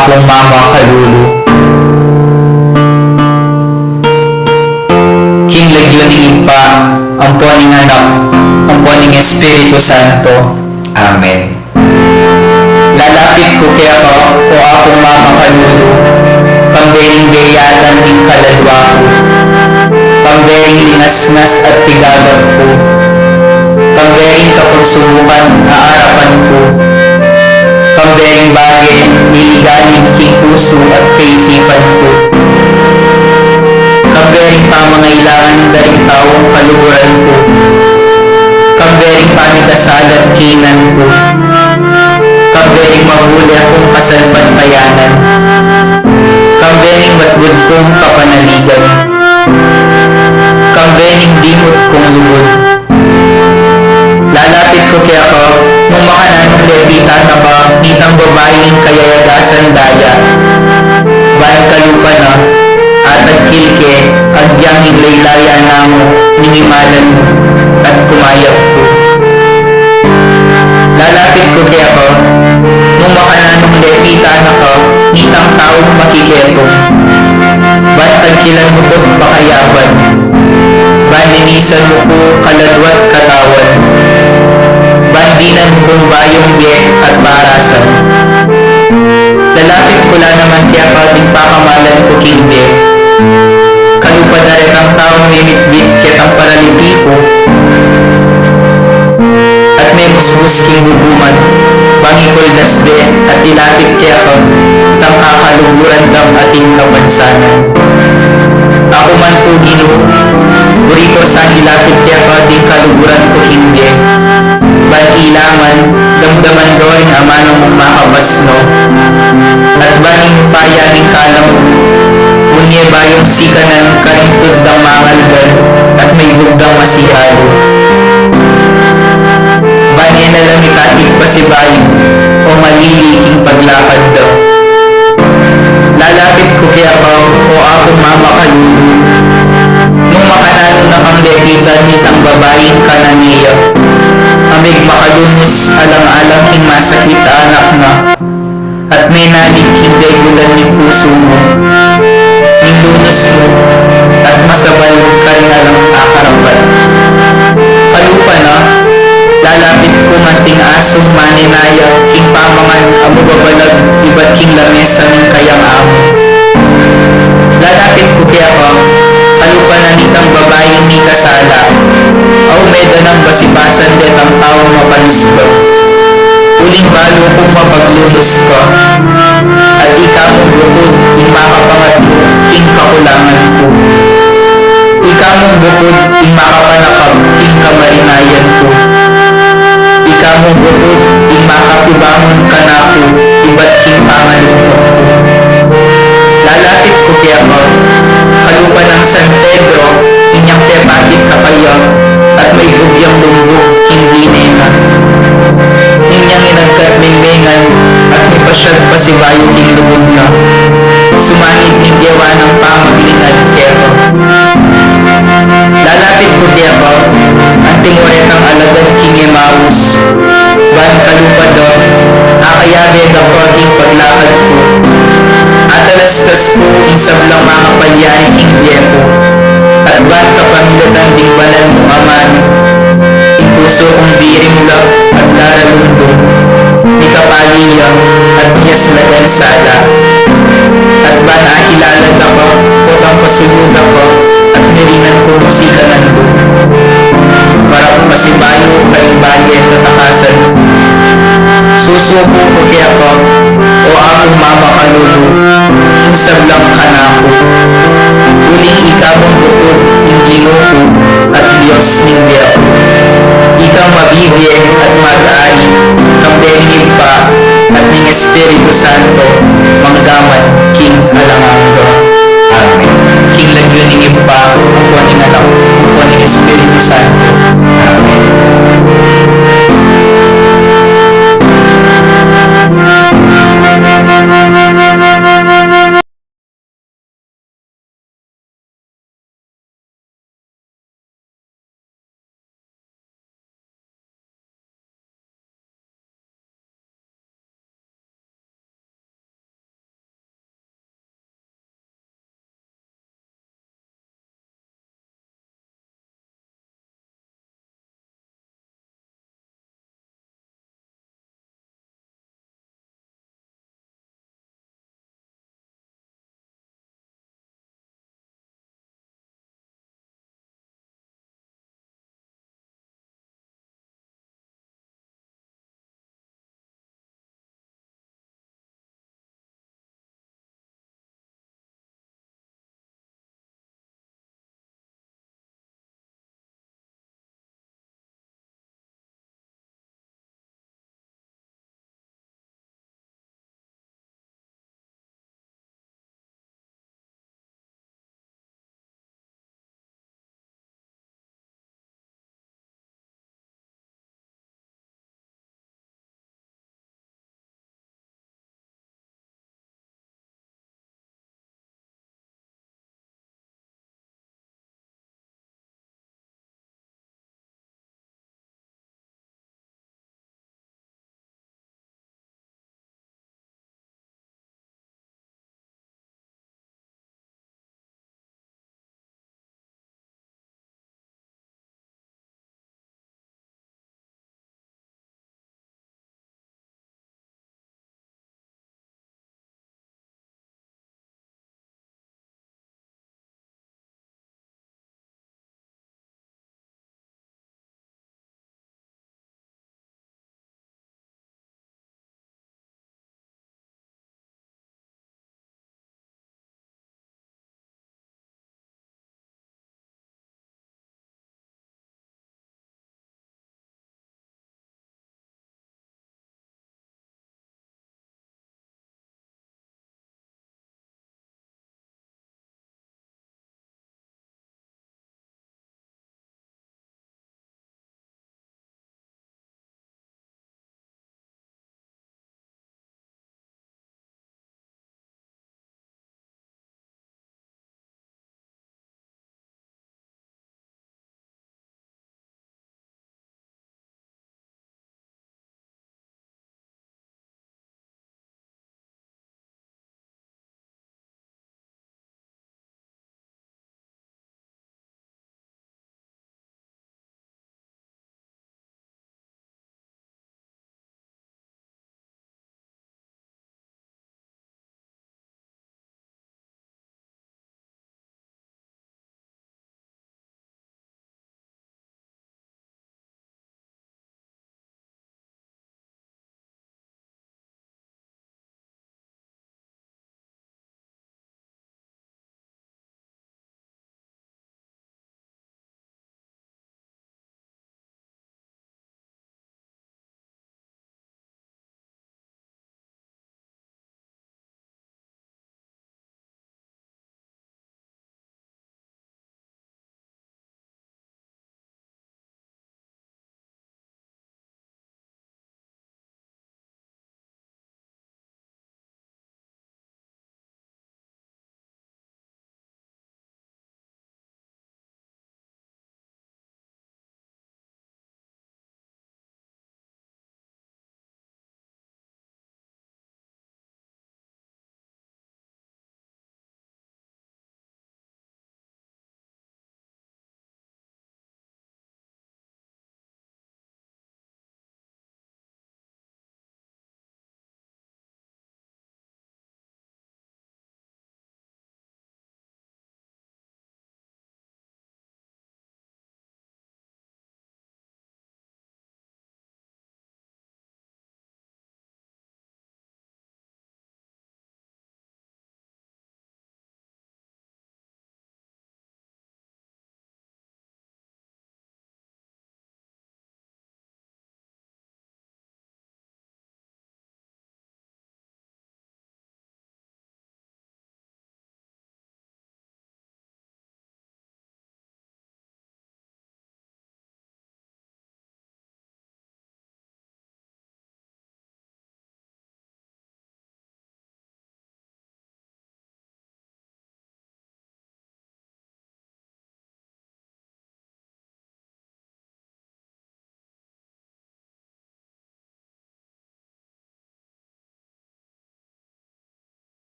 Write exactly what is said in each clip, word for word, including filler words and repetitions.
Apung mamakalulu. King lagyu ning Ibpa, ampo ning Anak, ampo ning Espiritu Santo. Amen. Lalapit ku keka, o Apung mamakalulu, kambe ning beyatan ning kaladwa ku, kambe ning linasnas at pigagap ku, kambe ning kapagsubukan a arapan ku, kambe ning bage miligalig king pusu at kaisipan ku, kambe ning pamangailangan da ring taung kaluguran ku, kambe ning pamikasala at kaynan ku, kambe ning mabule kung kasalpantayanan, kambe ning matbud kung kapanaligan, kambe ning dimut kung lugud. Lalapit ku keka, nung makananung lepitan na ka nitang babaing kayayagasan daya. Ban kalupa na, atagkil ke, agyang iglaylaya na mu ning imalan mu, at kumayap ku. Lalapit ku keka, nung makananung lepitan na ka nitang taung makiketung. Ban tagkilan mu ku't pakayapan. Ban linisan mu ku kaladwa't katawan. Ban dinan mu kung bayung bie at parasan. Lalapit ku la naman keka ding pakamalan ku king bie. Kalupa na retang taung mimitbit ketang paralitiku at memusbus king guguman, ban ikuldas de at ilapit keka itang kakaluguran dang ating kapansanan. Aku man pu, Ginu, buri ku sang ilapit keka ding kaluguran ku king bie, ban ila man damdaman do ring amanung mung makapasno, at ban ing upaya ning kalam ku, bunye bayung sikanan karing tud dang mangalban at maibug dang masihalu. Ban e na la mitatig pasibayu o malili king paglakad da. Lalapit ku keka, o Apung mamakalulu, nung makananu na kang lepitan nitang babaing Cananea, a megmakalunus alang-alang king masakit a anak na, at menalig king degulan ning pusu mu, ning lunus mu, at masabal karing alang akarapat. Kalupa na, lalapit ku man ding asung manenaya king pamangan a mababalag ibat king lamesa ning kayang amo. Lalapit ku keka, kalupa na nitang babaing mikasala, a ume da nang basibasan detang taung mapalusga. Uling balu kung mapaglunus ka, at ika mung bukud ing makapangatmu king kakulangan ku. Ika mung bukud ing makapanakap king kamarinayan ku. Ika mung bukud ing makapibangun kanaku ibat king pangalugmut ku. Lalapit ku keka, kalupa nang San Pedro, inyang pepakit ka kaya, at maibug yang lumbug king dine na. Inyang inagkat mengmengan, at mipasyag pasibayu king lugud na. Sumangid ning gewa nang pamaglingad keka. Lalapit ku keka, antimo retang alagad king Emaus, ban kalupa da, akayabe da ka king paglakad ku. Atalastas ku ing sablang mangapalyari king bie ku, at ban kapamilatan ding banal mung amanu, ing pusu kung dirimla at daralumdum, mikapali ya at miyaslagan sala. At ban akilala da ka potang kasulutan ku, at mirinan kung sikanan ku. Para pasibayu karing bale at atakasan ku. Susuku ku keka, o Apung mamakalulu, ing sablang kanaku. Uling ika mung bukud ing Ginu ku at Dios ning bie ku. Ikang mabibie at mag-ari, kambe ning Ibpa at ning Espiritu Santo, mangga man king alang angga. Amen. King lagyu ning Ibpa, ampo ning Anak, ampo ning Espiritu Santo. Amen.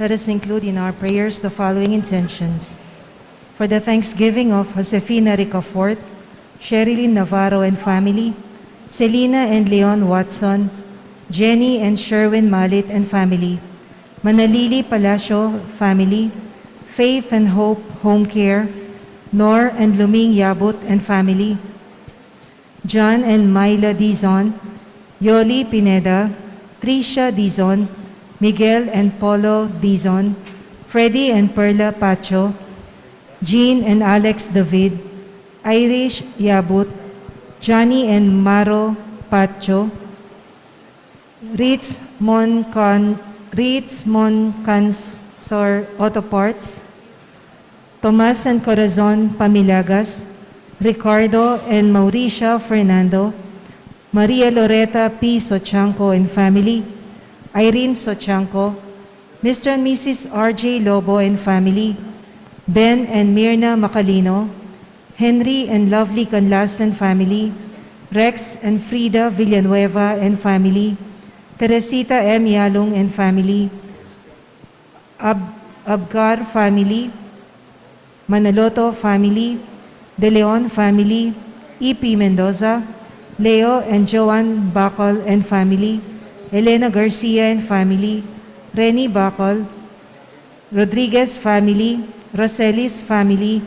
Let us include in our prayers the following intentions. For the thanksgiving of Josefina Ricafort, Sherilyn Navarro and family, Selina and Leon Watson, Jenny and Sherwin Malit and family, Manalili Palacio family, Faith and Hope Home Care, Nor and Luming Yabut and family, John and Myla Dizon, Yoli Pineda, Tricia Dizon, Miguel and Paulo Dizon, Freddy and Perla Pacho, Jean and Alex David, Irish Yabut, Johnny and Maro Pacho, Ritz Moncon, Ritz Moncansor Auto Parts, Tomas and Corazon Pamilagas, Ricardo and Mauricia Fernando, Maria Loreta P. Sochanco and family, Irene Sochanco, Mister and Missus R J Lobo and family, Ben and Mirna Macalino, Henry and Lovely Canlas and family, Rex and Frida Villanueva and family, Teresita M. Yalung and family, Ab-, Abgar family, Manaloto family, De Leon family, E P Mendoza, Leo and Joan Bacol and family, Elena Garcia and family, Reni Bacol, Rodriguez family, Roselis family,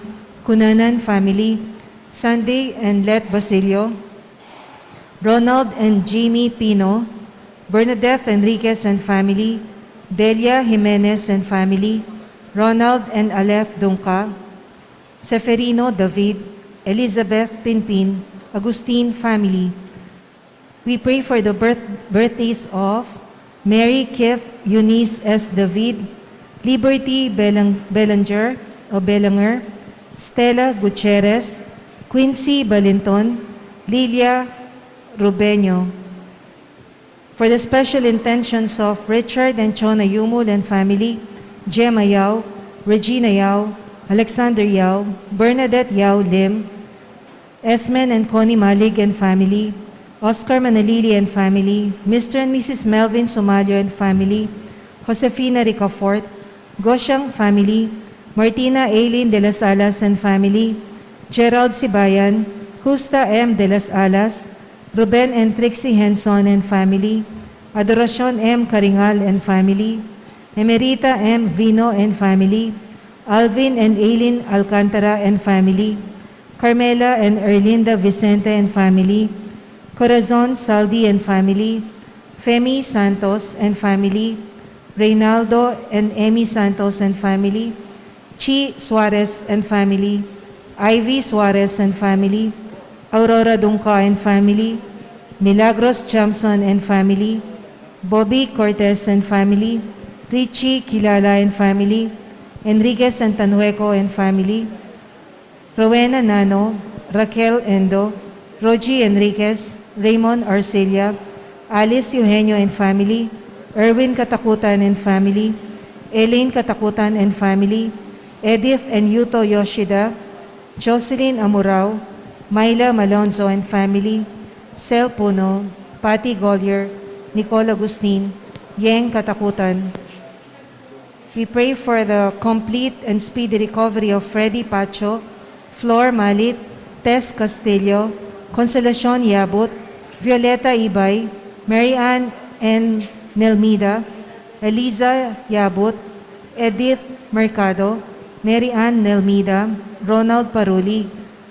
Cunanan family, Sunday and Let Basilio, Ronald and Jimmy Pino, Bernadette Enriquez and family, Delia Jimenez and family, Ronald and Aleth Dungca, Seferino David, Elizabeth Pinpin, Agustin family. We pray for the birth-, birthdays of Mary Keith Eunice S. David, Liberty Belang-, Bellinger o Bellinger, Stella Gutierrez, Quincy Balinton, Lilia Rubenio. For the special intentions of Richard and Chona Yumul and family, Gemma Yao, Regina Yao, Alexander Yao, Bernadette Yao Lim, Esmen and Connie Malig and family, Oscar Manalili and family, Mister and Missus Melvin Sumalio and family, Josefina Ricafort, Goshang family, Martina Aileen de las Alas and family, Gerald Sibayan, Justa M. de las Alas, Ruben and Trixie Henson and family, Adoracion M. Caringal and family, Emerita M. Vino and family, Alvin and Aileen Alcantara and family, Carmela and Erlinda Vicente and family, Corazon Saldi and family, Femi Santos and family, Reynaldo and Emmy Santos and family, Chi Suarez and family, Ivy Suarez and family, Aurora Dungca and family, Milagros Jamson and family, Bobby Cortez and family, Richie Kilala and family, Enriquez and Tanhueco and family, Rowena Nano, Raquel Endo, Rogie Enriquez, Raymond Arcilla, Alice Eugenio and family, Erwin Katakutan and family, Elaine Katakutan and family, Edith and Yuto Yoshida, Jocelyn Amurao, Myla Malonzo and family, Sel Puno, Patty Gollier, Nicole Agustin, Yeng Katakutan. We pray for the complete and speedy recovery of Freddy Pacho, Flor Malit, Tess Castillo, Consolacion Yabut, Violeta Ibay, Mary Ann N. Nelmida, Eliza Yabut, Edith Mercado, Mary Ann Nelmida, Ronald Paruli,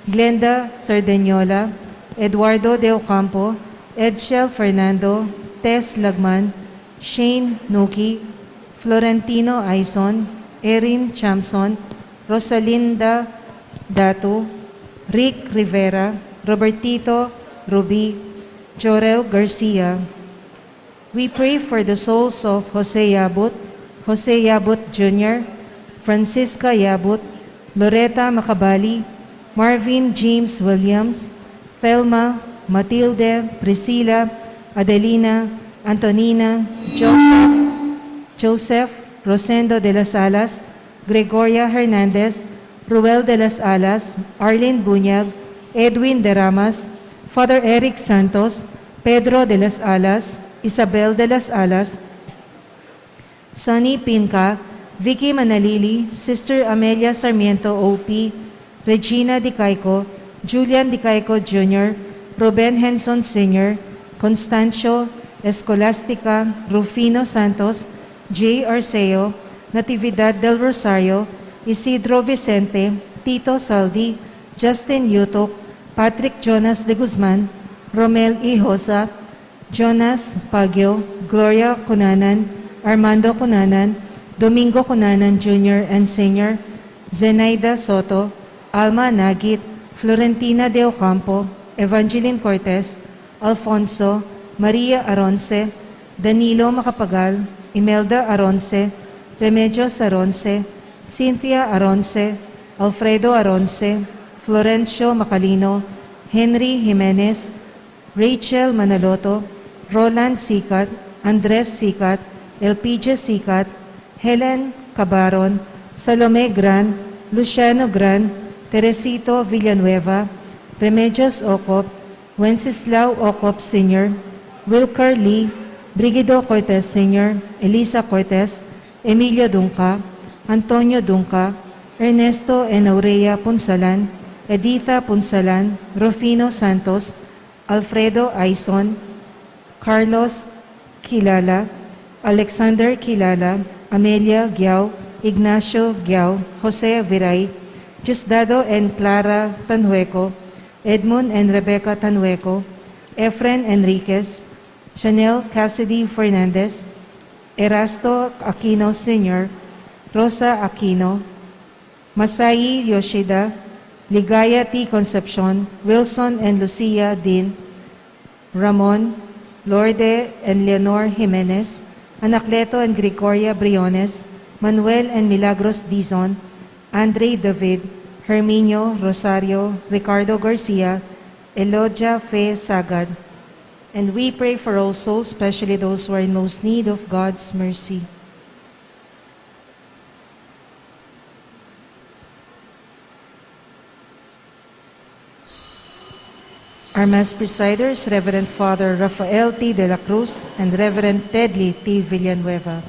Glenda Sardeñola, Eduardo De Ocampo, Edshel Fernando, Tess Lagman, Shane Nuki, Florentino Aison, Erin Chamson, Rosalinda Datu, Rick Rivera, Robertito Rubi, Jorel Garcia. We pray for the souls of Jose Yabut, Jose Yabut Junior, Francisca Yabut, Loretta Macabali, Marvin James Williams, Thelma, Matilde, Priscilla, Adelina, Antonina, Joseph, Joseph, Rosendo de las Alas, Gregoria Hernandez, Ruel de las Alas, Arlene Buñag, Edwin de Ramas, Father Eric Santos, Pedro de las Alas, Isabel de las Alas, Sonny Pinca, Vicky Manalili, Sister Amelia Sarmiento O P, Regina Dicaico, Julian Dicaico Junior, Ruben Henson Senior, Constancio, Escolastica, Rufino Santos, Jay Arceo, Natividad del Rosario, Isidro Vicente, Tito Saldi, Justin Yutok, Patrick Jonas de Guzman, Romel Ihosa, Jonas Pagio, Gloria Cunanan, Armando Cunanan, Domingo Cunanan Junior and Senior, Zenaida Soto, Alma Nagit, Florentina de Ocampo, Evangeline Cortez, Alfonso, Maria Aronce, Danilo Macapagal, Imelda Aronce, Remedios Aronce, Cynthia Aronce, Alfredo Aronce, Florencio Macalino, Henry Jimenez, Rachel Manaloto, Roland Sicat, Andres Sicat, Elpidia Sicat, Helen Cabaron, Salome Grant, Luciano Grant, Teresito Villanueva, Remedios Ocop, Wenceslao Ocop Senior, Wilcar Lee, Brigido Cortez Senior, Elisa Cortez, Emilio Dunca, Antonio Dunca, Ernesto and Aurea Punsalan, Editha Punsalan, Rufino Santos, Alfredo Aison, Carlos Quilala, Alexander Quilala, Amelia Giao, Ignacio Giao, Jose Viray, Diosdado and Clara Tanhueco, Edmund and Rebecca Tanhueco, Efren Enriquez, Chanel Cassidy Fernandez, Erasto Aquino Senior, Rosa Aquino, Masayi Yoshida, Ligaya T. Concepcion, Wilson and Lucia Dean, Ramon, Lorde and Leonor Jimenez, Anacleto and Gregoria Briones, Manuel and Milagros Dizon, Andre David, Herminio Rosario, Ricardo Garcia, Elodia Fe Sagad. And we pray for all souls, especially those who are in most need of God's mercy. Our Mass presiders, Reverend Father Rafael T. de la Cruz and Reverend Tedley T. Villanueva.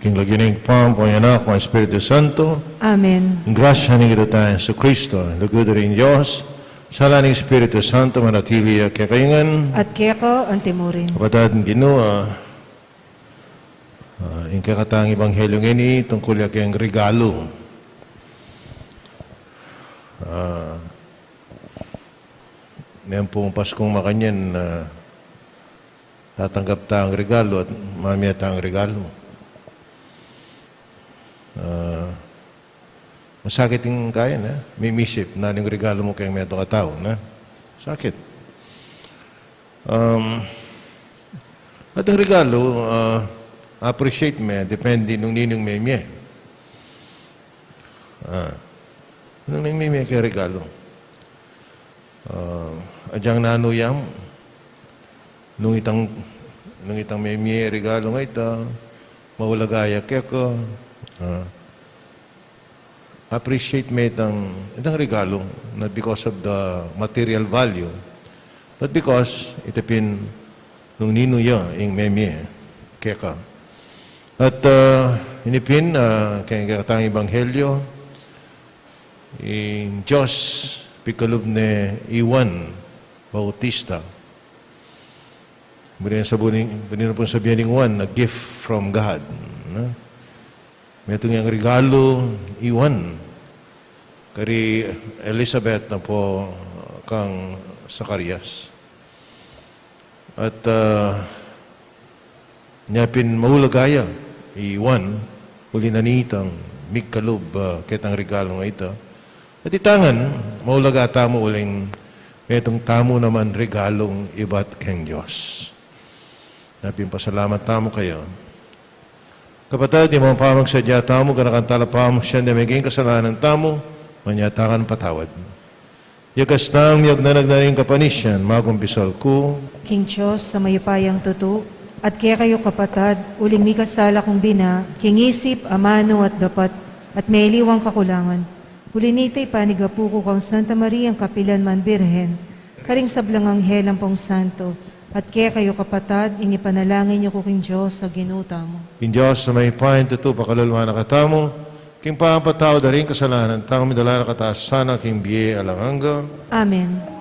King lagyu ning Ibpa, ampo ning Anak, ampo ning Espiritu Santo. Amen. Ing grasya ning Ginu tang Jesucristo, ing lugud ning Dios, sala ning Espiritu Santo, manatili ya kekayu ngan. At keka antimurin. Kapatad king Ginu, ah, ah, ing kekatang ebanghelyo ngeni tungkul ya keng regalu. Ah, neng pung Paskung makanyan, ah, tatanggap tang regalu at mamie tang regalu. Ah, masakit ing kaya na, mimisip na ning regalu mu keng metung a tau, na? Sakit. Um, at ing regalu, ah, appreciate me, depende nung ninung memie. Ah, nung ninung memie keng regalu. Ah, agyang nanu ya mu, nung itang, nung itang memie regalu nga ita, maulaga ya keka, ah, appreciate me itang, itang regalu, not because of the material value, but because ita pin nung ninu ya ing memie keka. At, ah, ini pin, ah, keng kekatang ebanghelyo, ing Dios pikalub ne i Juan Bautista. Buri nang sabian ning, buri nang pung sabian ning Juan, a gift from God. Na? Metung yang regalu i Juan kari Elizabeth ampo kang Zacarias. At, ah, nya pin maulaga ya i Juan, uli na nitang migkalub, ah, ketang regalu nga ita. At ita ngan, maulaga tamu uling metung tamu naman regalung ibat keng Dios. Nya pin pasalamat tamu kaya. Kapatad, ing pamagsadya tamu, ganakan talapa mu siya, deng meging kasalanan tamu, manyatang patawad. Yakas tang miyagnanag na ning kapanisian, magkumpisal ku king Dios a mayupayang tutu, at kekayu kapatad, uling mikasala kung bina, king isip, amanu at dapat, at meliwang kakulangan. Uli nita ipanigapu ku kang Santa Mariang kapilan man Birhen, karing sablang anghel ampong santo, at kekayu kapatad, ing ipanalangin yu ku king Dios a Ginu tamu. Ing Dios a mayupayang tutu, pakalulwan na katamu, king pamapatawad da ring kasalanan tamu, midala na katamu sana king bie alang angga. Amen.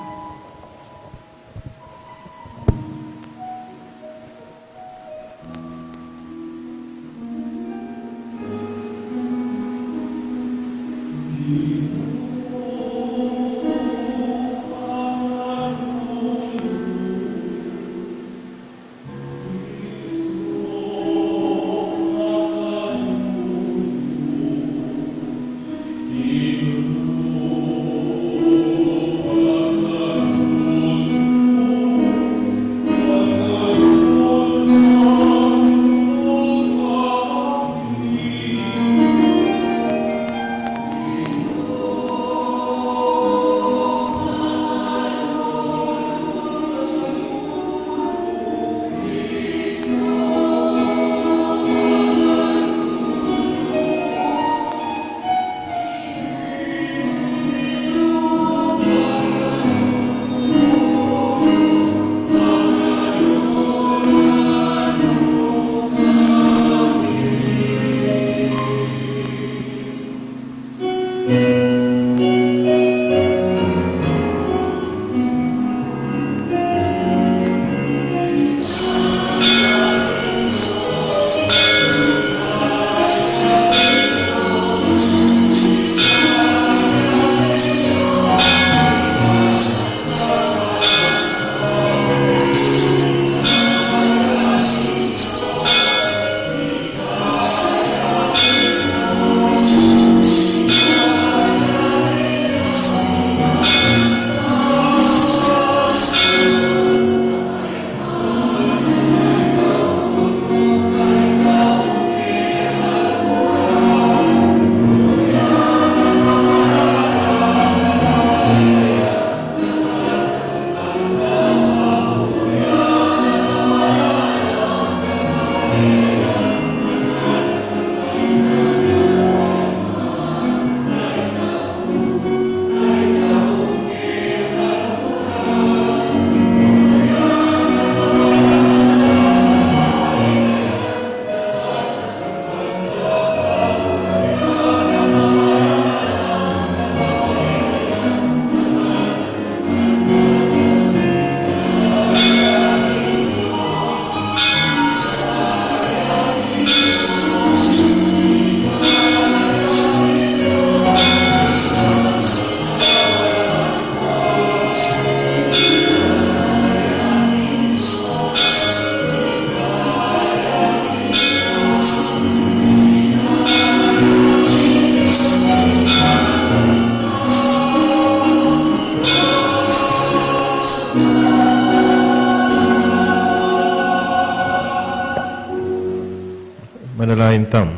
Manalangin tamu.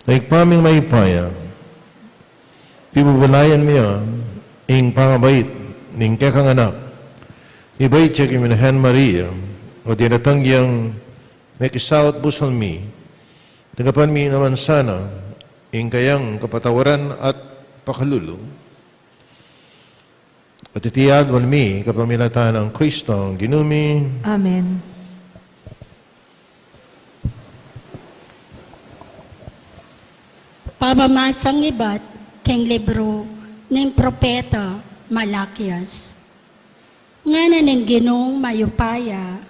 Ibpa ming mayupaya, pibubulayan mi ya ing pangabait ning kekang Anak. Ibait ya king Birhen Maria, o dinatang yang mekisaut busal mi, tanggapan mi naman sana ing kayang kapatawaran at pakalulu. At iti adwan mi kapamilatan nang Kristong Ginu mi. Amen. Pamamasang ibat king libru ning propeta Malakias. Ngana ning Ginung mayupaya,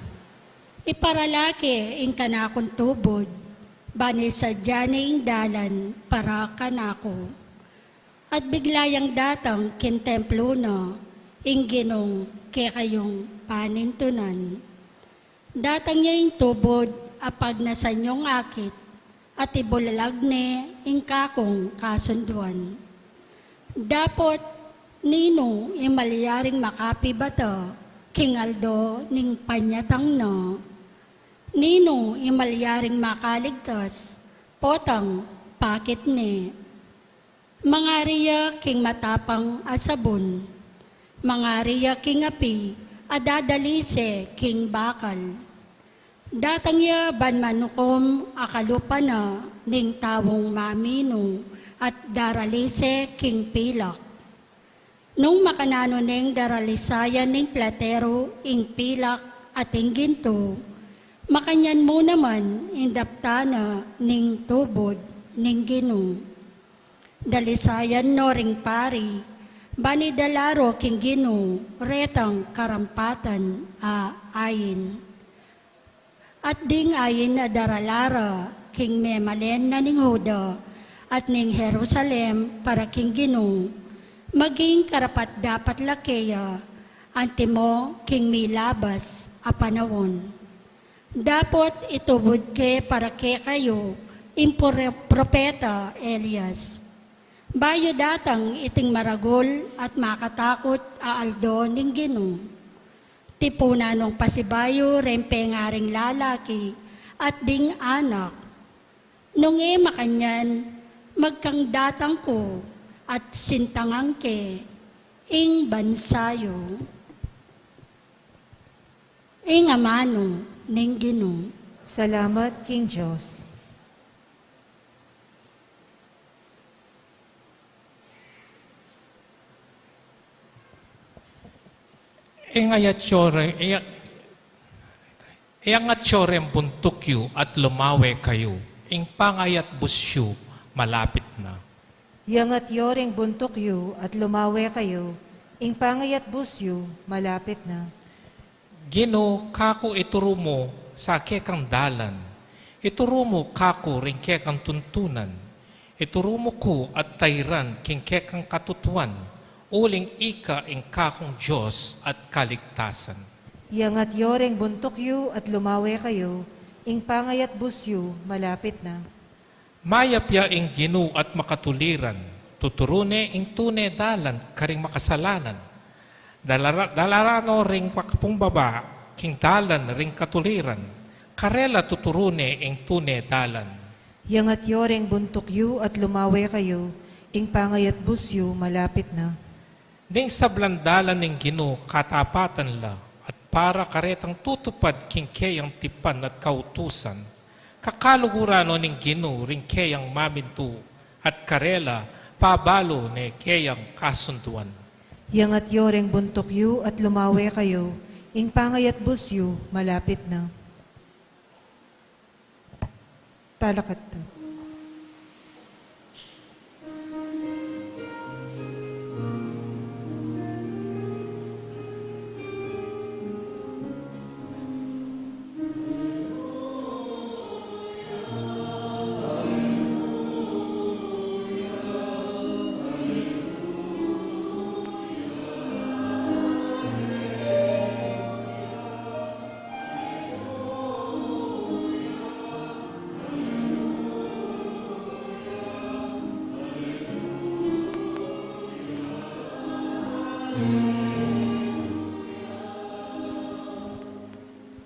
iparala ke ing kanakung tubud, ban isadya ne ing dalan para kanaku. At bigla yang datang king templu na ing Ginung kekayung panintunan. Datang ya ing tubud a pagnasan yung akit, at ibulalag ne ing kakung kasunduan. Dapot ninu ing malyaring makapibata king aldo ning panyatang na? Ninu ing malyaring makaligtas potang pakit ne? Mangari ya king matapang a sabun, mangari ya king api a dadalise king bakal. Datang ya ban manukum a kalupa na ning taung maminu at daralise king pilak. Nung makananu neng daralisayan ning platero ing pilak at ing gintu, makanyan mu naman ing daptan na ning tubud ning Ginu. Dalisayan no ring pari, ban idala ro king Ginu retang karampatan a ain. At ding ain a darala ra king memalen na ning Juda at ning Jerusalem para king Ginu, maging karapat-dapat la keya, antimo king milabas a panaun. Dapot itubud ke para kekayu ing pro-, propeta Elias. Bayu datang iting maragul at makatakut a aldo ning Ginu. Tipunan nong pasibayu reng pengaring lalaki at ding anak. Nung e makanyan, magkang datang ku at sintangan ke ing bansa yu. Ing amanu ning Ginu. Salamat king Dios. Ing ayat yu re-, iya-, iyangat yu reng buntuk yu at lumawe kayu, ing pangayatbus yu malapit na. Iyangat yu reng buntuk yu at lumawe kayu, ing pangayatbus yu malapit na. Ginu, kaku ituru mu sa kekang dalan, ituru mu kaku ring kekang tuntunan, ituru mu ku at tairan king kekang katutuan, uling ika ing kakung Dios at kaligtasan. Iyangat yu reng buntuk yu at lumawe kayu, ing pangayatbus yu malapit na. Mayap ya ing Ginu at makatuliran, tuturu ne ing tune dalan karing makasalanan. Dalara-, dalara no ring makapakumbaba king dalan ring katuliran, karela tuturu ne ing tune dalan. Iyangat yu reng buntuk yu at lumawe kayu, ing pangayatbus yu malapit na. Ding sablang dalan ning Ginu katapatan la, at para karetang tutupad king keyang tipan at kautusan. Kakaluguran no ning Ginu ring keyang mamintu, at karela pabalu ne keyang kasunduan. Iyangat yu reng buntuk yu at lumawe kayu, ing pangayatbus yu malapit na. Talakad ta.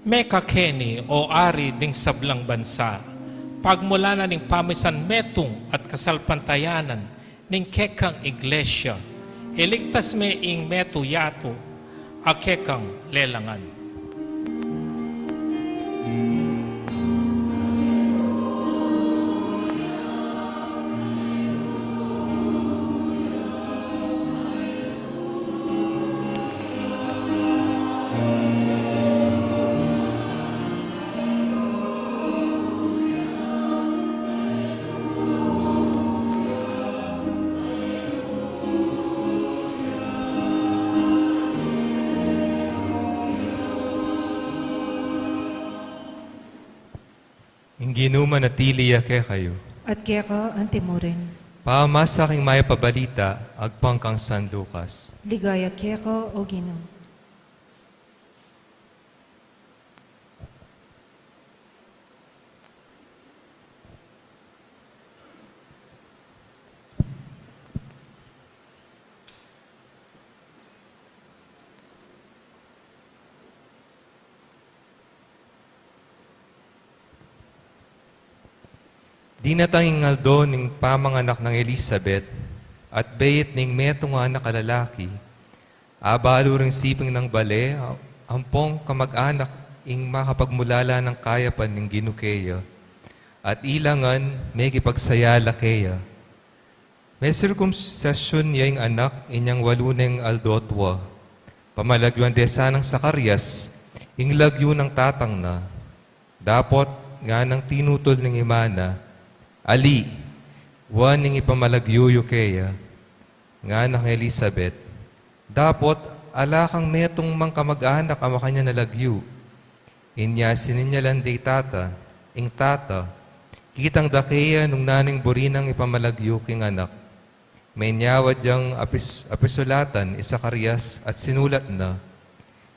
Mekakeni, o Ari ding sablang bansa, pagmulanan ning pamisan metung at kasalpantayanan ning kekang iglesia, iligtas me ing metung yatu a kekang lelangan. Ing Ginu manatili ya kekayu. At keka antimurin. Pamasa king Mayap a Balita agpang kang San Lucas. Ligaya keka, O Ginu. Dinatang ing aldo ning pamanganak nang Elisabet at beit ning metung a anak a lalaki. Abalu ring siping nang bale, ampong kamag-anak ing makapagmulala nang kayapan ning Ginu keya, at ila ngan mekipagsayala keya. Mesirkumsisyun ya ing anak inyang walu neng aldo at wa. Pamalagyuan de sanang Zacarias ing lagyu nang tatang na. Dapot nganang tinutul ning ima na, "Ali, wa ning ipamalagyu yu keya." Ngana kang Elisabet, "Dapot ala kang metung mang kamag-anak a makanyan a lagyu." Inya sininyalan de i tata, ing tata, kitang da keya nung naneng buri nang ipamalagyu king anak. Menyawad yang apis-, apisulatan i Zacarias at sinulat na,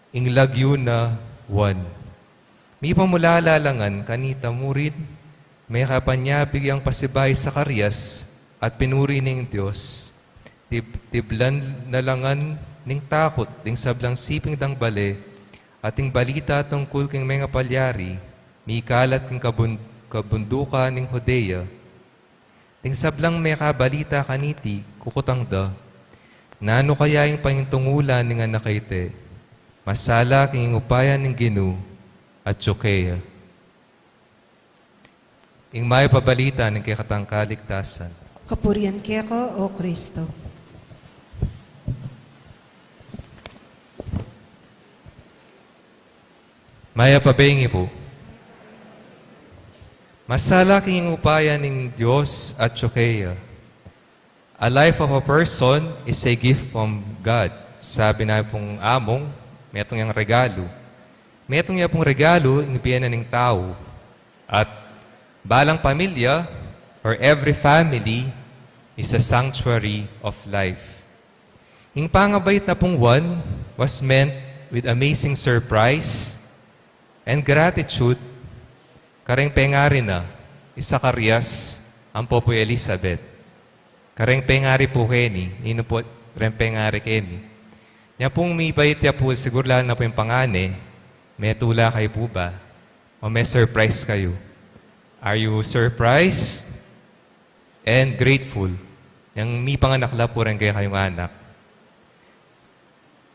"Ing lagyu na Juan." Mipamulala la ngan kanita murin, mekapanyabik yang pasibayu i Zacarias at pinuri ne ing Dios. Tib-, tiblan na la ngan ning takut ding sablang siping dang bale, at ing balita tungkul king mengapalyari mikalat king kabun-, kabundukan ning Judea. Ding sablang mekabalita kaniti, kukutang da, "Nanu kaya ing paintungulan ning anak a iti? Masala king upaya ning Ginu atyu keya." Ing Mayap a Balita ning kekatang kaligtasan. Kapurian keka, O Kristo. Mayap a bengi pu. Masala king upaya ning Dios atyu keya. "A life of a person is a gift from God." Sabi na pung among, metung yang regalu. Metung ya pung regalu ing bie na ning tau. At balang pamilya, or every family, is a sanctuary of life. Ing pangabait na pung Juan was met with amazing surprise and gratitude kareng pengari na, i Zacarias ampo pu i Elisabet. Kareng pengari pu keni, ninu pu reng pengari keni. Nya pung mibait ya pu, siguru lalu na pu ing pangane, metula kayu pu ba? O me-surprise kayu? Are you surprised and grateful yang mipanganak la pu reng kekayung anak?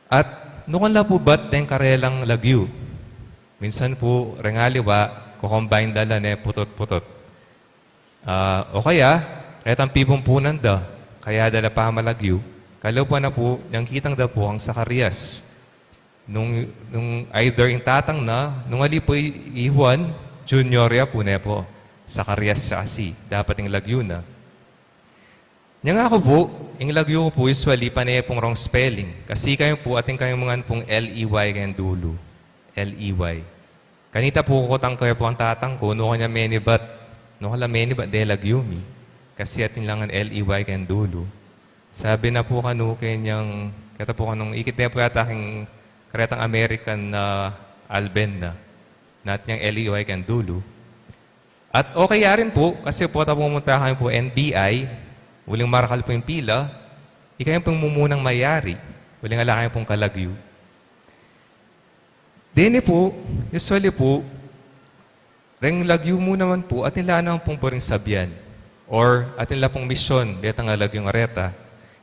At nukan la pu ba't deng karelang lagyu? Minsan pu, reng aliwa, ko-combine da la ne putot-putot. Ah, o kaya, retang pipumpunan da, kaya da la pamalagyu. Kalupa na pu, nung kitang da pu kang Zacarias. Nung, nung either ing tatang na, nung ali pu i, i Juan, junior ya pu ne pu. Zacarias siya kasi, dapat ing lagyu na. Nya nga ku pu, ing lagyu ku pu usually pane pung wrong spelling. Kasi kayu pu, atin kayu mangan pung L E Y keng dulu. L E Y. Kanita pu, kukutang ku ya pu kang tatang ku, nu kanya menibat, nu ka la menibat, de lagyu mi. Kasi atin la ngan L E Y keng dulu. Sabi na pu kanu kenyang, keta pu kanung, ikit ne pu yata king karetang American na Alben na. Nat nyang L E Y keng dulu. At okay ya rin pu, kasi pu, ta pumunta kami pu N B I, uling marakal pu ing pila, ikayu pung mumunang mayari, uling ala kayu pung kalagyu. Deni pu, usually pu, Reng lagyu mu naman pu, atin la naman pung buring sabian. Or atin la pung misyon, detang lagyung areta.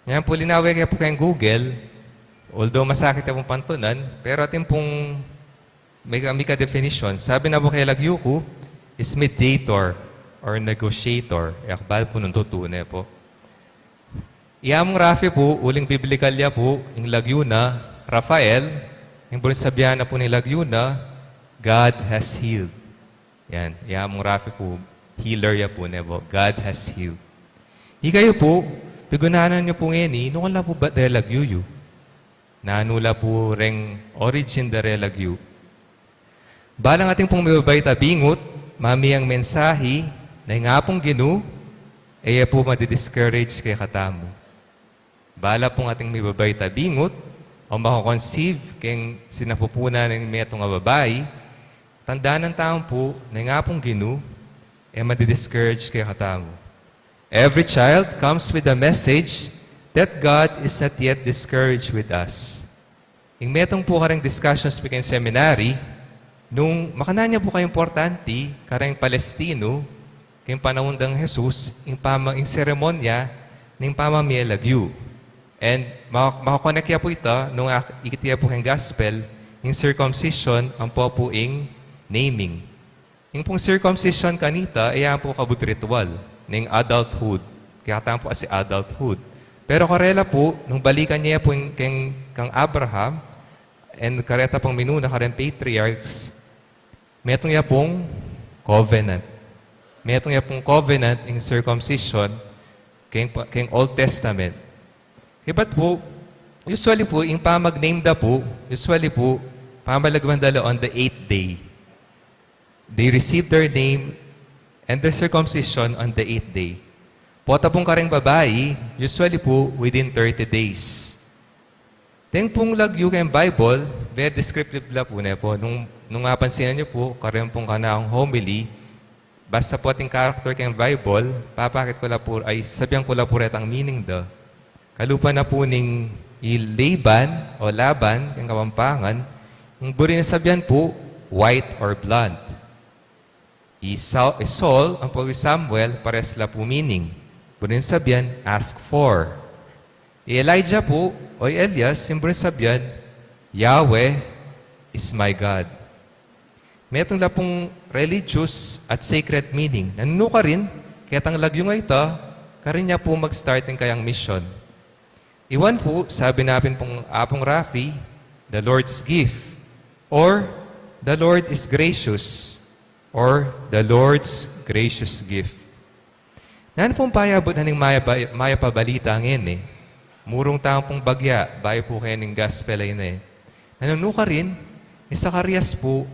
Ngan pu, linawe ke pu keng Google, although masakit ya pung pantunan, pero atin pung mika, mika definition. Sabi na pu keng lagyu ku, is mediator or negotiator. E ku bal pu nung tutu, ne pu. Iya mung Rafi pu, uling biblical ya pu, ing lagyu na, Rafael, ing buring sabian na pu ning lagyu na, God has healed. Yan, iya mung Rafi pu, healer ya pu, ne pu, God has healed. Ikayu pu, pigunanan yu pu ngeni, nung la pu bat de lagyu yu. Nanu la pu reng origin da re lagyu. Balang atin pung mibabait a bingut, mamiang mensahi, na ing Apung Ginu, e ya pu madi-discourage kekatamu. Bala pung atin mibabait a bingut, o mako-conceive keng sinapupunan ning metung a babai, tandanan tamu pu, na ing Apung Ginu, e madi-discourage kekatamu. Every child comes with a message that God is not yet discouraged with us. Ing metung pu kareng discussions pu keng seminary, nung makanyan ya pu kaimportante kareng Palestino, keng panaun dang Jesus, ing pama-, ing seremonya ning pamamie lagyu. And ma-, makakonek ya pu ita nung ak-, ikit ya pu keng gospel, ing circumcision, ampo pu ing naming. Ing pung circumcision kanita, e ya pu kabud ritual ning adulthood. Kaya tamu pu kasi adulthood. Pero karela pu, nung balikan ya pu ing keng, kang Abraham, and kareta pung minuna, kareng patriarchs, metung ya pung covenant. Metung ya pung covenant ing circumcision keng, keng Old Testament. Ibat pu, usually pu, ing pamag-name da pu, usually pu, pamalagwan da la on the eighth day. They receive their name and their circumcision on the eighth day. Pota pung kareng babai, usually pu, within thirty days. Deng pung lagyu keng Bible, very descriptive la pu, ne pu. Nung, nung mapansinan yu pu, kareng pung kanaung homily, basta pu atin character keng Bible, papakit ku la pu, ay, sabian ku la pu retang meaning da. Kalupa na pu ning i Laban o Laban, keng Kapampangan, ing buri nang sabian pu, white or blonde. I Sa-, i Saul, ampo i Samuel, pares la pu meaning. Buri nang sabian, ask for. I Elijah pu, o i Elias, ing buri nang sabian, Yahweh is my God. Metung la pung religious at sacred meaning. Nanu karin, ketang lagyu a ita, karin ya pu mag-start ing kayang mission. Iwan pu, sabi na pin pung Apung Rafi, the Lord's gift, or the Lord is gracious, or the Lord's gracious gift. Nanu pung payabut na ning mayap a, mayap a balita ngeni? Murung tamu pung bagya, bayu pu keni ing gospel a ini. Nanu karin, i Zacarias pu,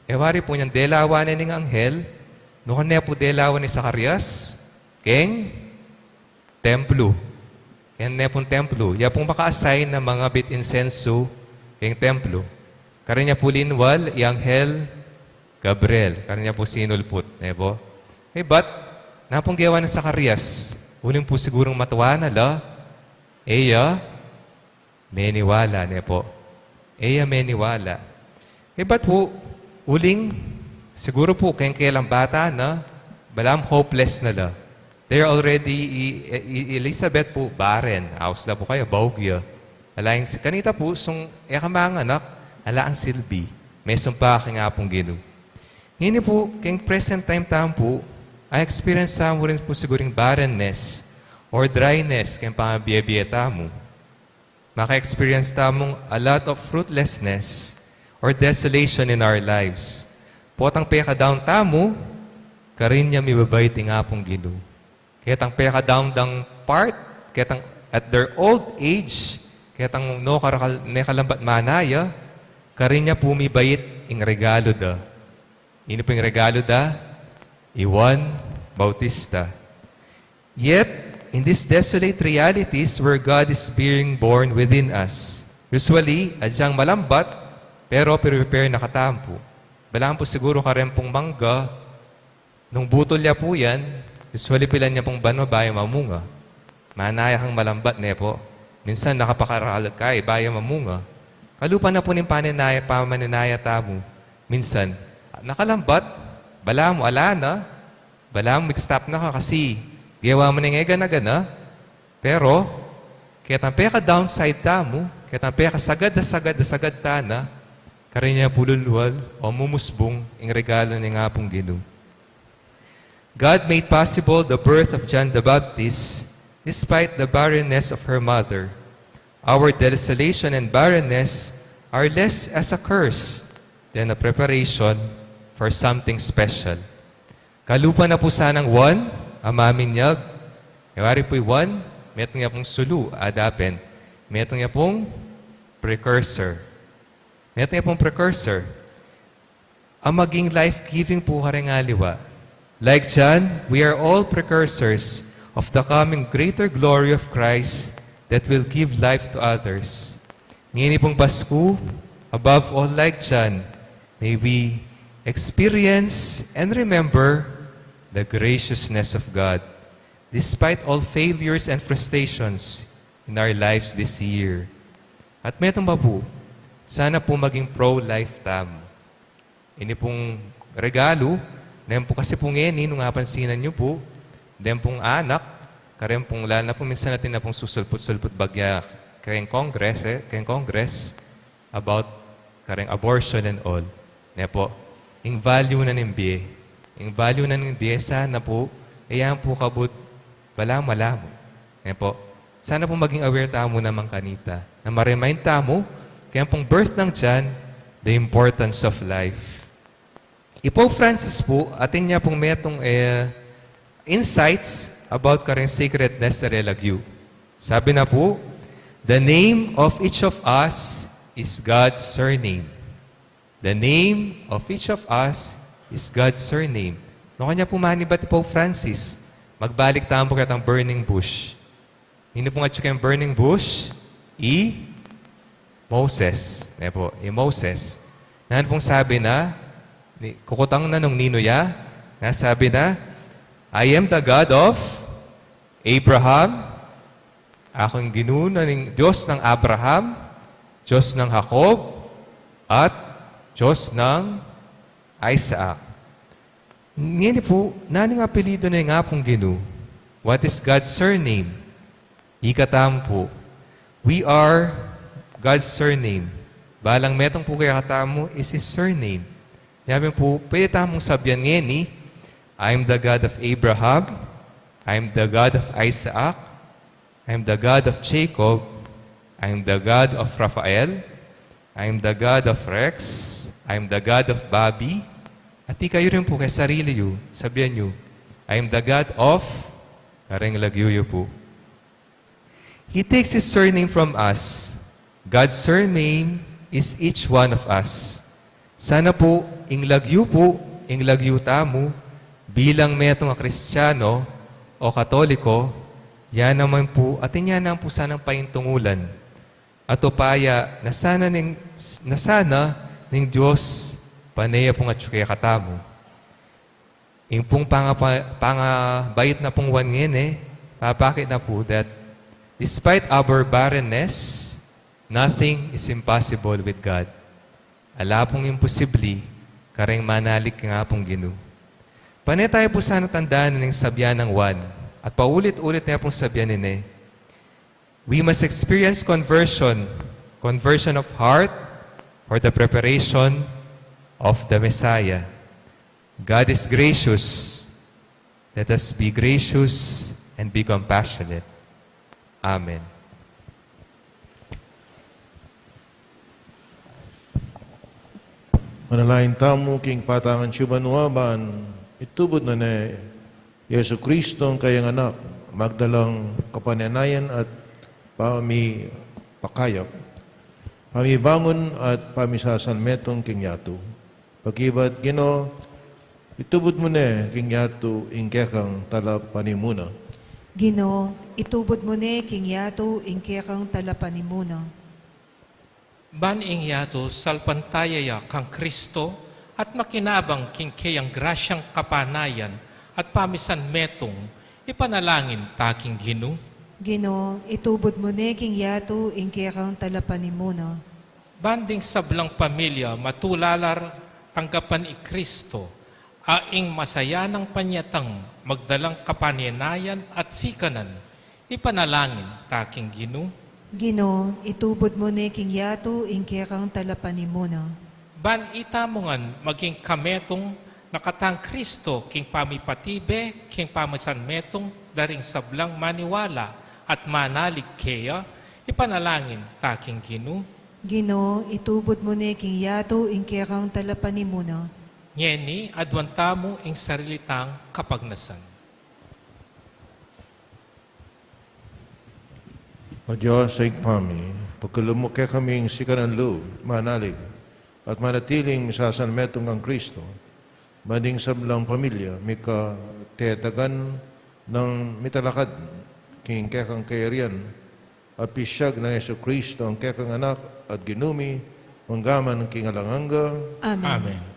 e wari pu nyang delawan ne ning anghel, nukan ne pu delawan i Zacarias, keng templo. Keng ne pung templo. Ya pung maka-assign na mangabit insensu keng templo. Karin ya pu linwal i anghel Gabriel. Karin ya pu sinulput, ne pu. Ibat, nanu pung gewa nang Zacarias? Uling pu sigurung matua na la, e ya meniwala, ne pu. E ya meniwala. Ibat pu, uling, siguru pu, keng kelang bata na, balam hopeless na la. They're already, i, i Elizabeth pu, barren. Aus la pu kaya, baug ya. Ala ing si-, kanita pu, sung e ka manganak, ala kang silbi. Mesumpa ka keng Apung Ginu. Ngeni pu, keng present time tamu pu, a-experience tamu rin pu siguru ing barrenness or dryness keng pamabie-bie tamu. Maka-experience tamung a lot of fruitlessness or desolation in our lives. Potang peka-down tamu, karin ya mibabait ing Apung Ginu. Ketang peka-down dang part, ketang at their old age, ketang no karakal, ne kalambat manaya, karin ya pu mibait ing regalu da. Inu pu ing regalu da? I Juan Bautista. Yet, in these desolate realities where God is being born within us, usually, adyang malambat, pero prepare na katamu pu. Balam pu siguru kareng pung mangga, nung butul ya pu yan, usually pilan ya pung banwa bayu mamunga. Manaya kang malambat, ne pu. Minsan nakapakaralag ka, e bayu mamunga. Kalupa na pu ning paninaya, pamaninaya tamu. Minsan, nakalambat, Balamu, ala na. Balamu, mag-stop na ka kasi gewa mu na ing e gana-gana. Pero, ketang peka-downside tamu, ketang pekasagad a sagad a sagad tana, karin ya pu lulual o mumusbung ing regalu ning Apung Ginu. God made possible the birth of John the Baptist despite the barrenness of her mother. Our desolation and barrenness are less as a curse than a preparation for something special. Kalupa na pu sanang Juan a maminyag. E wari pu i Juan, metung ya pung sulu, adapen. Metung ya pung precursor. Metung ya pung precursor. A maging life-giving pu kareng aliwa. Like John, we are all precursors of the coming greater glory of Christ that will give life to others. Ngeni pung Pasku, above all, like John, may we experience and remember the graciousness of God, despite all failures and frustrations in our lives this year. At metung pa pu, sana pu maging pro-life tamu. Ini pung regalu, nem pu kasi pu ngeni, nung apansinan yu pu, dem pung anak, kareng pung, lalo na pu minsan atin na pung susulput-sulput bagya kareng Congress, e, kareng Congress, about kareng abortion and all. Ne pu, ing value na ning bie. Ing value na ning bie, sana pu, e yan pu kabud balamu-balamu. Ne pu, sana pu maging aware tamu naman kanita. Na ma-remind tamu, kaya pung birth nang John, the importance of life. I Pope Francis pu, atin ya pung metung, e, insights about kareng sacredness a lagyu. Sabi na pu, "The name of each of us is God's surname." The name of each of us is God's surname. Nung kanya pu manibat i Pope Francis, magbalik tamu pu ketang burning bush. Ninu pung atyu keng burning bush? I Moses. Ne pu, i Moses. Nanu pung sabi na, ni, kukutang na nung ninu ya, na sabi na, "I am the God of Abraham." Aku ing Ginu na ning Diyos ng Abraham, Diyos ng Jacob, at Diyos ng Isaac. Ngeni pu, nanu ing apelyidu ning Apung Ginu? What is God's surname? Ikatamu pu, we are God's surname. Balang metung pu kekatamu is His surname. Yabe pu, pwede tamung sabyan ngeni, "I am the God of Abraham, I am the God of Isaac, I am the God of Jacob, I am the God of Rafael, I am the God of Rex, I am the God of Bobby." At ikayu rin pu keng sarili yu, sabyan yu, "I am the God of," kareng lagyu yu pu. He takes His surname from us. God's surname is each one of us. Sana pu, ing lagyu pu, ing lagyu tamu, bilang metung a Kristiyano o Katoliko, ya naman pu, atin ya naman pu sanang paintungulan. At upaya na sana ning, na sana ning Diyos, pane ya pung atyu kekatamu. Ing pung pangapa-, pangabait na pung Juan ngeni, papakit na pu that despite our barrenness, nothing is impossible with God. Ala pung imposible kareng manalig kang Apung Ginu. Pane tayu pu sana tandanan ing sabyan nang Juan, at paulit-ulit ne pung sabyan ini, we must experience conversion, conversion of heart for the preparation of the Messiah. God is gracious. Let us be gracious and be compassionate. Amen. Manalangin tamu king patangan ning banua ban itubud na ne Jesucristo, ing kayang Anak, magdalang kapanenayan at pamipakayap, pamibangun at pamisasanmetung king yatu. Pakibat, Ginu, itubud mu ne king yatu ing kekang talapanimuna. Ginu, itubud mu ne king yatu ing kekang talapanimuna. Ban ing yatu salpantaya ya kang Kristo at makinabang king keyang grasyang kapanayan at pamisanmetung, ipanalangin ta king Ginu. Ginu, itubud mu ne king yatu ing kekang talapanimuna. Ban ding sablang pamilya matula la tanggapan i Kristo A ing masayanang panyatang magdalang kapaninayan at sikanan, ipanalangin ta king Ginu. Ginu, itubud mu ne king yatu ing kekang talapanimuna. Ban itamu ngan maging kametung na katang Kristo king pamipatibe, king pamisanmetung da ring sablang maniwala at manalig keya, ipanalangin ta king Ginu. Ginu, itubud mu ne king yatu ing kekang talapanimuna. Ngeni, aduan tamu ing sarili tang kapagnasan. O Dios, Ibpa mi, pagkalub mu kekaming sikanan lub, manalig, at manatiling misasanmetung kang Kristo, ban ding sablang pamilya, mika tetagan nang mitalakad king kekang kayarian, a pisyag nang Jesucristo, a kekang Anak at Ginu mi, mangga man king alang angga. Amen. Amen.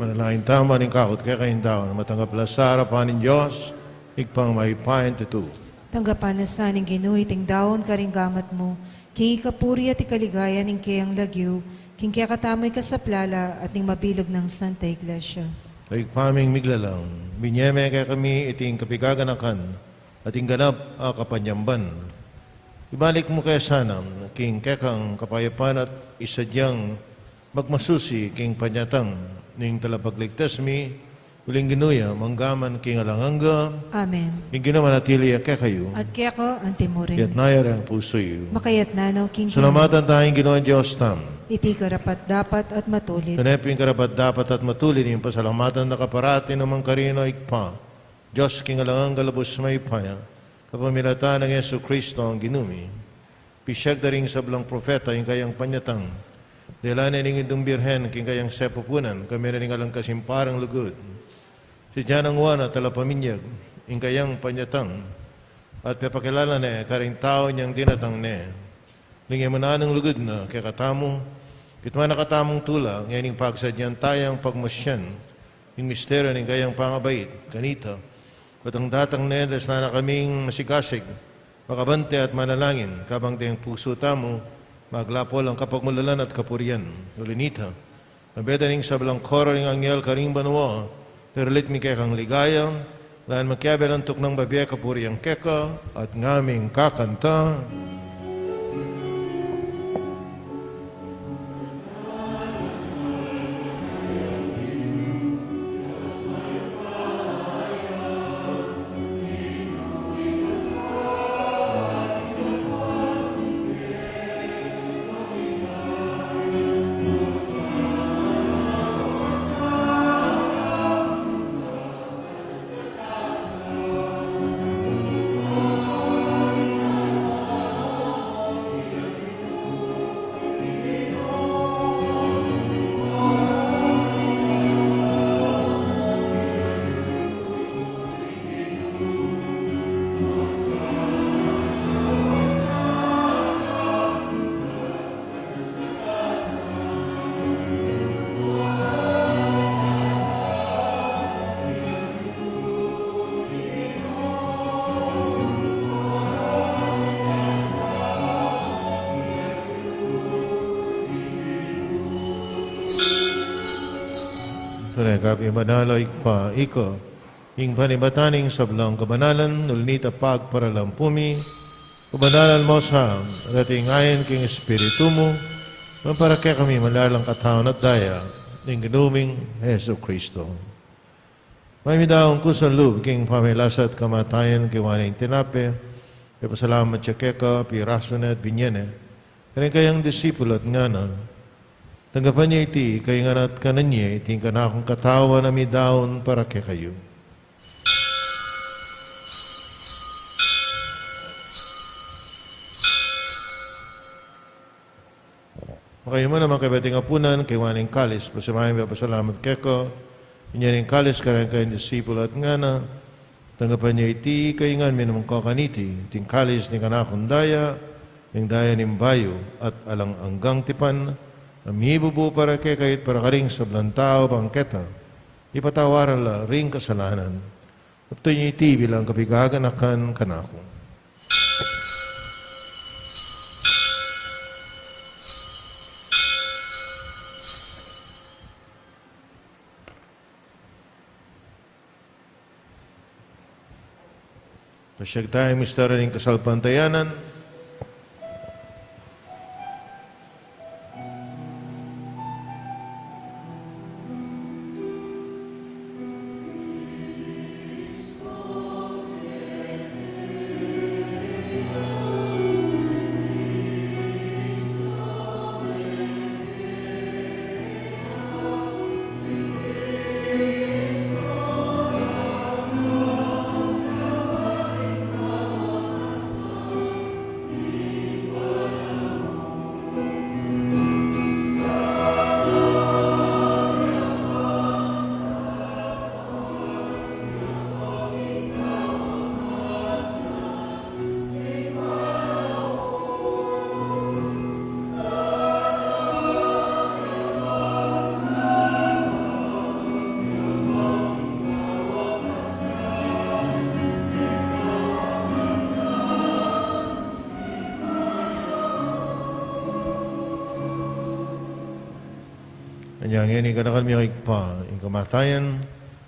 Manalangin tamu, alang angga kekayung daun, matanggap la sa arapan ning Dios, Ibpang mayupaya king tutu. Tanggapan na sa ning Ginu iting daun karing gamat mu, king ikapuri at ikaligaya ning keyang lagyu, king kekatamung ikasaplala at ning mabilug nang Santa Iglesia. O Ibpa ming miglalang, binie mu kekami iting kapiganakan at ing ganap a kapanyamban. Ibalik mu ke sana king kekang kapayapan at isadyang magmasusi king panyatang ning talapagligtas mi, uling Ginu ya, mangga man king alang angga. Amen. Ing Ginu manatili ya kekayu. At keka antimurin. Itas yu ring pusu yu. Makatas na no king Ginu. Salamatan taya ing Ginung Dios tamu. Iti karapat-dapat at matulid. Tune pin karapat-dapat at matulid ing pasalamatan da ka parati nukarin man, Ibpa, Dios king alang angga lubus mayupaya, kapamilatan nang Jesucristo a Ginu mi. Pisiag da ring sablang propeta ing kayang panyatang. Dela ne ning Indung Birhen king kayang sepupunan, kambe na ning alang kasimparang lugud. Sadya nang Juan a talapaminyag ing kayang panyatang, at pepakilala ne karing tau inyang dinatang ne. Uling e mu nanung lugud na kekatamu, kitman na katamung tula, ngeni pagsadyan tayang pagmasyan ing misteryu ning kayang pangabait kanita. At ing datang ne, dasnan na kaming masigasig, makabante at manalangin, kabang deng pusu tamu maglapul king kapagmulalan at kapurian. Uli na nita, kambe da ning sablang koro ring anghel karing banua, derulit mi kekang ligaya, lalu makiabe lang tuknang bibie kapurian keka, at ngaming kakanta. Tune ka pin banal, o Ibpa, ika ing panibatan ning sablang kabanalan, uli na nita pagparalampu mi, kabanalan mu sa, at atin ing ain king Espiritu mu, maging para kekami manlalang katawan at daya ning Ginu ming Jesucristo. Mayap a midaun kusang lub king pamagkasakit at kamatayan, kinuanan ne ing tinape, pepasalamat ya keka, pirasu ne at binie ne karing kayang disipulu at ngana: Tanggapan ye iti kayu ngan at kanan ye, iti ing kanakung katawan a midaun para kekayu. Makayabe naman kayabe atin apunan, kinuanan ne ing kalis, pasibayu ya pepasalamat keka, binie ne ing kalis karing kayang disipulu at ngana: Tanggapan ye iti kayu ngan, minum kayu kaniti, iti ing kalis ning kanakung daya, ing daya ning bayu at alang anggang tipan, a mibubu para kekayu at para karing sablang tau, bang keta ipatawad la ring kasalanan. Tanggap yu iti bilang kapaganakan kanaku. Pasiag taya ing misteryu ning kasalpantayanan. Anya ngeni, ganakan mi, O Ibpa, ing kamatayan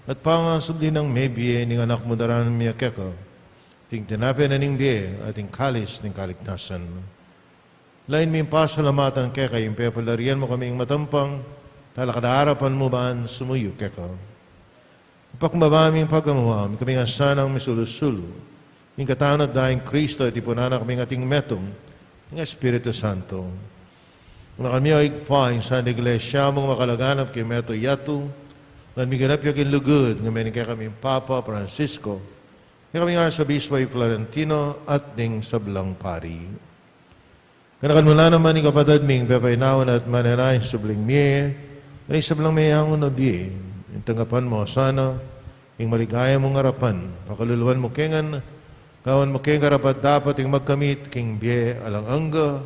at pangasubli nang mebie ning Anak mu, daraun mi keka iting tinape na ning bie at ing kalis ning kaligtasan. Lain ming pasalamatan keka ing pepalarian mu kaming matampang talakad king arapan mu ban sumuyu keka. Pakumbaba ming pagamu, ikami ngan sanang misulu-sulu king katawan at daya nang Kristo, tipunan na kaming ating metung ning Espiritu Santo. Ganakan mi, O Ibpa, ing Santa Iglesia mung makalaganap king mabilug a yatu, ngan miganap ya king lugud, ngan mening kekaming Papa Francisco, kekaming Arsobispo Florentino, at ding sablang pari. Ganakan mu la naman ing kapatad ming pepainawa na at manenaya king subling mie, at ing sablang meyangu na bie. Ing tanggapan mu sana ing maligaya mung arapan, pakaluluan mu ke ngan, gawan mu keng karapat-dapat ing magkamit king bie alang angga,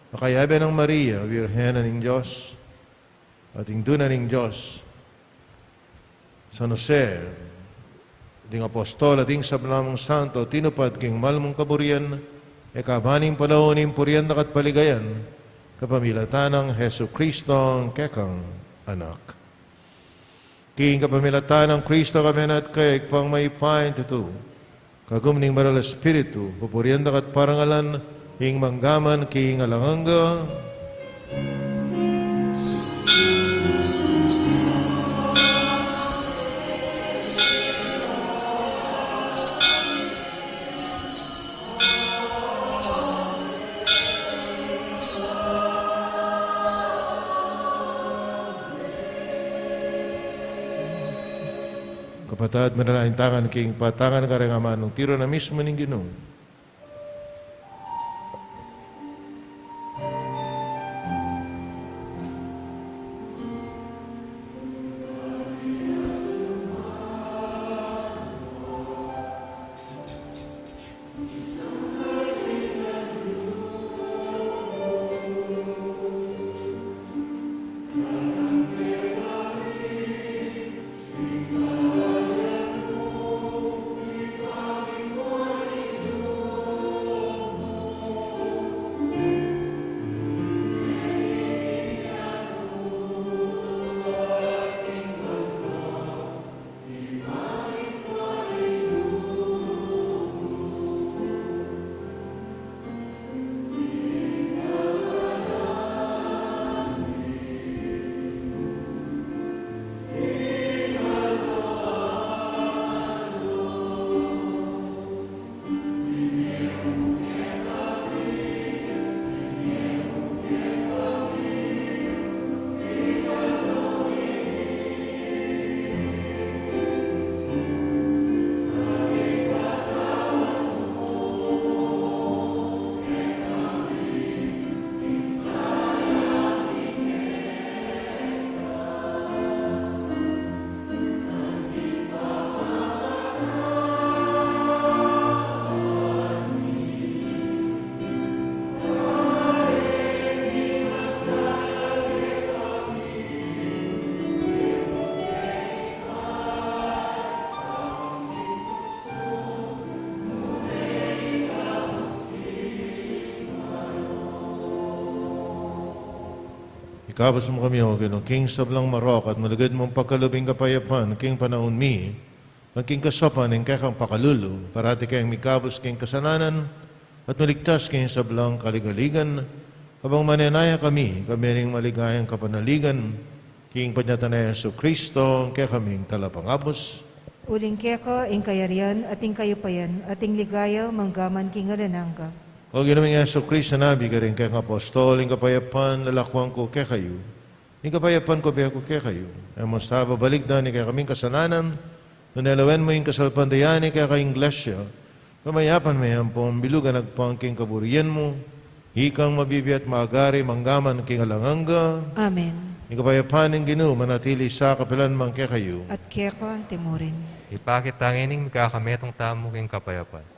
makayabe nang Maria, Birhen ning Dios, at ing Indu na ning Dios, San Jose, ding apostol, at ding sablang santo tinupad king mal mung kaburian, e kabaning palaun ing purian da ka at paligayan, kapamilatan nang Jesucristo, ing kekang Anak. King kapamilatan nang Kristo, kami na at kaya, Ibpang mayupaya, tutu, kagum ning Banal a Espiritu, pupurian da ka at parangalan, ing mangga man king alang angga. Kapatad, manalangin tamu ngan king patangan kareng amanung tiru na mismu ning Ginu. Ikabus mu kami, O Ginu, king sablang marok at malugud mung pagkalub ing kapayapan king panaun mi, at king kasaupan ning kekang pakalulu, parati keng mikabus king kasalanan at maligtas king sablang kaligaligan, kabang manenaya kami king maligayang kapanaligan, king panyatang nang Jesucristo, ing kekaming Talapangabus. Uling keka ing kayarian, at ing kayupayan, at ing ligaya, mangga man king alang angga. O Ginu ming Jesucristo, sinabi mu karing kekang apostol, ing kapayapan lalakwan ku kekayu, ing kapayapan ku ibie ku kekayu. E mu sa babalikdan ing kekaming kasalanan, nune lawen mu ing kasalpantayanan ning kekang Iglesia, pamayapan me ampong bilugan agpang king kaburian mu, ikang mabibie at magari mangga man king alang angga. Amen. Ing kapayapan ning Ginu manatili sa kapilan man kekayu. At keka mu rin. Ipakit ta ngeni ing mikakametung tamu king kapayapan.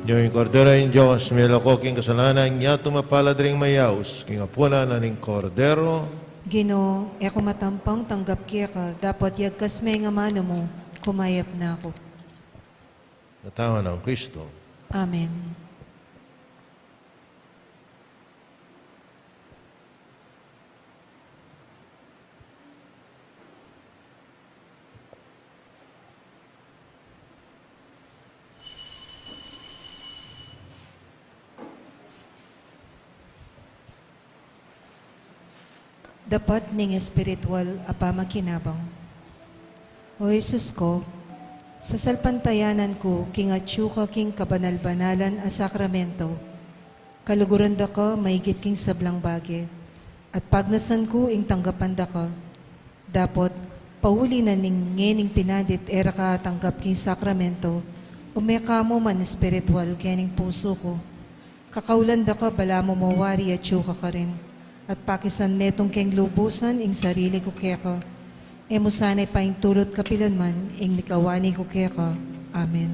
Ing Kordero ning Dios, milako king kasalanan ning yatu, mapalad ding mayaus king apunan ning Kordero. Ginu, e ku matampang tanggap keka, dapot yagkas me ing amanu mu, kumayap na ku. Katawan nang Kristo. Amen. Dapat ning espiritual a pamakinabang. O Jesus ku, sasalpantayanan ku king atyu ka king kabanal-banalan a sakramento, kaluguran da ka maigit king sablang bage, at pagnasan ku ing tanggapan da ka. Dapot, pauli na ning ngening pinadit e ra ka atanggap king sakramento, ume ka mu man espiritual kening pusu ku. Kakaulan da ka balamu mo wari atyu ka karin, at pakisan metung keng lubusan ing sarili ku keka. E mu sana ipaintulut kapilanman ing mikawani ku keka. Amen.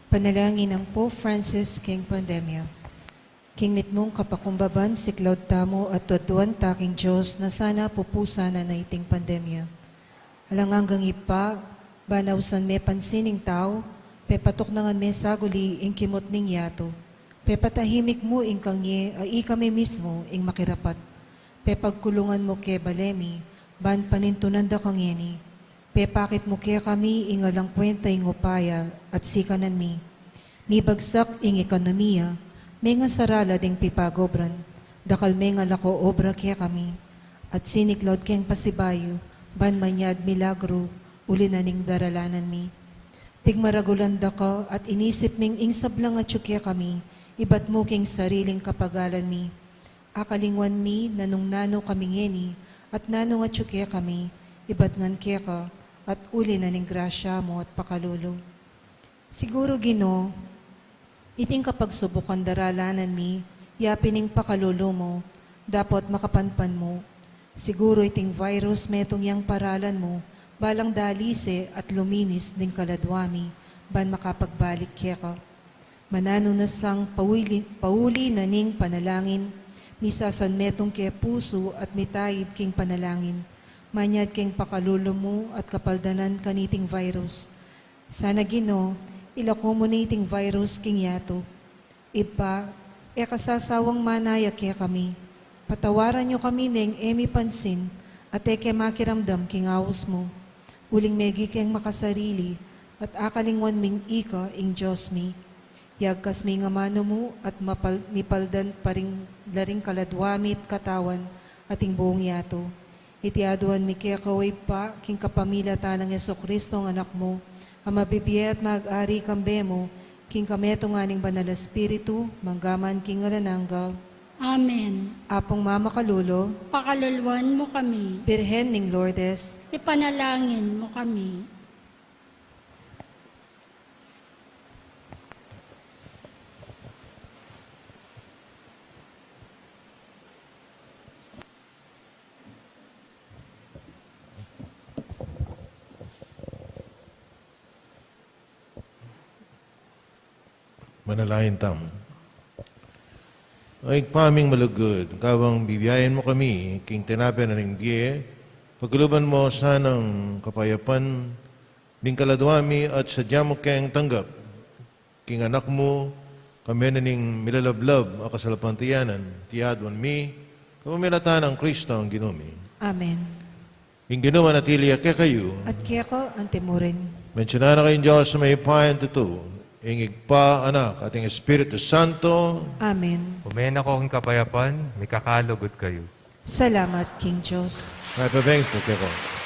Panalangin nang Pope Francis king pandemya. King mitmung kapakumbaban, siklaud tamu at tuaduan ta king Dios na sana pupusan na iting pandemya. Alang anggang Ibpa, ban ausan me pansin ing tau, pepatuknangan me saguli ing kimut ning yatu. Pepatahimik mu ing kangye a ikami mismu ing makirapat. Pepagkulungan mu ke bale mi, ban panintunan da kangeni. Pepakit mu kekami ing alang kwenta ing upaya at sikanan mi. Mibagsak ing ekonomiya, mengasarala ding pipagobran, dakal mengalako obra kekami, at siniklaud keng pasibayu, ban manyad milagru, uli na ning daralanan mi. Pigmaragulan da ka at inisip ming ing sablang atyu kekami, ibat mu king sariling kapagalan mi. Akalingwan mi nanung nanu kami ngeni, at nanung atyu kekami, ibat ngan keka, at uli na ning grasya mu at pakalulu. Siguru, Ginu, iting kapagsubukan daralanan mi, yapin ing pakalulu mu, dapot makapanpan mu. Siguru iting virus metung yang paralan mu, balang dalise at luminis ding kaladwa mi, ban makapagbalik keka. Mananu na sang pauli, pauli na ning panalangin, misasan metung ke pusu at mitaid king panalangin. Manyad keng pakalulu mu at kapaldanan kaniting virus. Sana, Ginu, ilako mu na iting virus king yatu. Ibpa, e ka sasawang manaya kekami. Patawaran yu kami neng e mi pansin, at e ke makiramdam king aus mu. Uling megi keng makasarili, at akalingwan ming ika ing Dios mi. Yagkas mi ing amanu mu, at mapal-, mipaldan pa ring la ring kaladwa mi't katawan, at ing buung yatu. Iti aduan mi keka, o Ibpa, king kapamilatan nang Jesucristo, ing Anak mu, a mabibie at mag-ari kambe mu, king kametungan ning Banal a Espiritu, mangga man king alang angga. Amen. Apung mamakalulu, pakaluluan mu kami. Birhen ning Lourdes, ipanalangin mu kami. Manalangin tamu. O Ibpa ming malugud, kabang bibiayan mu kami king tinape na ning bie, pagkaluban mu sanang kapayapan ding kaladwa mi at sadya mu keng tanggap king Anak mu, kambe na ning milalablab a kasalpantayanan, iti aduan mi, kapamilatan nang Kristong Ginu mi. Amen. Ing Ginu manatili ya kekayu. At keka antimurin. Mensanan na kayu ning Dios a mayupayang tutu, ing Ibpa, Anak, at ing Espiritu Santo. Amen. Ume na ko king kapayapan, mikakalugud kayu. Salamat king Dios. Mayap a beng pu kekonti.